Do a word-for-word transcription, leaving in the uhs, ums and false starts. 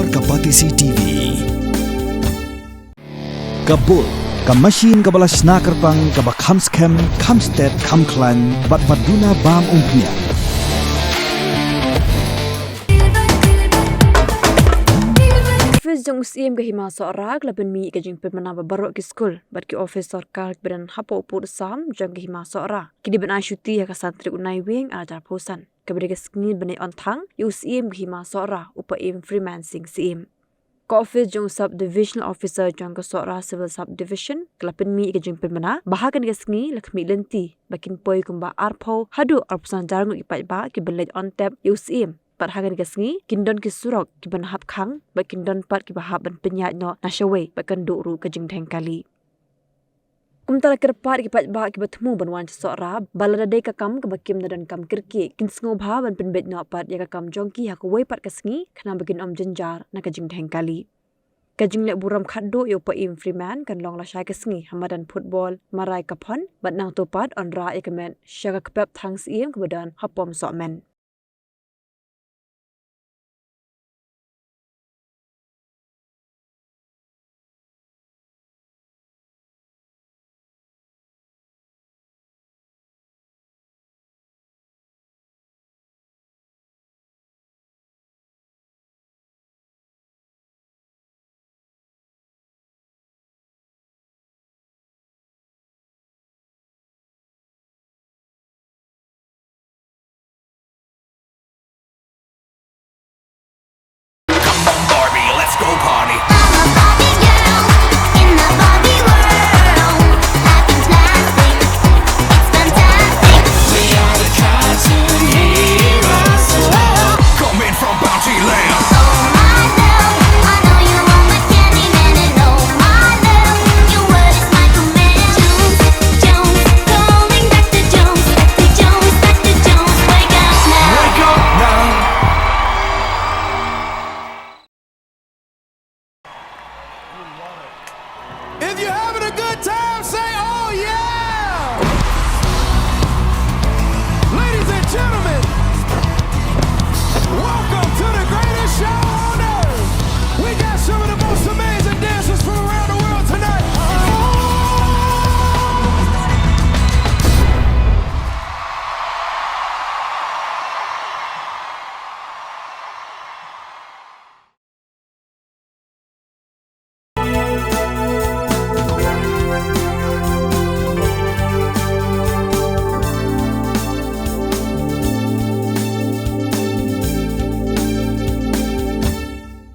Ka Batesi T V. Ka Bull, ka machine kaba la shna kyrpang, kaba kham skhem, kham stet, kham khlaiñ, bad ba duna bam umphniang. Office jong u Syiem ka Hima Sohra ka la pynmih ïa ka jingpynbna ba baroh ki skul bad ki office sorkar kiba don hapoh u pud u sam jong ka Hima Sohra ki dei ban ai shuti ha ka san tarik u Naiwieng ar hajar arphew san, kaba dei ka sngi ban ïa on thang ïa u Syiem ka Hima Sohra, u Paiem Freeman Singh Syiem. Ka office jong u Sub Divisional Officer jong ka Sohra Civil Sub Division ka la pynmih ïa ka jingpynbna ba ha kane ka sngi la khmih lynti ba kin poi kumba arphew haduh arphew san hajar ngut ki paidbah kiba leit on tep ïa u Syiem. Bad ha kane ka sngi kin don ki surok kiban hap khang bad kin don pat kiba hap ban pynïaid noh na shawei bad kan duh ruh ka jingdheng kali. Kumta la kyrpad ïa ki paidbah kiba thmu ban wan sha Sohra ba lada dei ka kam kaba kim da donkam kyrkieh, kin sngewbha ban pynbeit noh pat ïa ka kam jong ki ha kawei pat ka sngi khnang ba kin ym jynjar na ka jingdheng kali. Ka jingleh burom khatduh ïa u Paiem Freeman kan long lashai ka sngi ha madan football Marai Kaphon bad nangta pat yn rah ïa ka met sha ka kpep thang Syiem kaba don ha Pom Sohmen.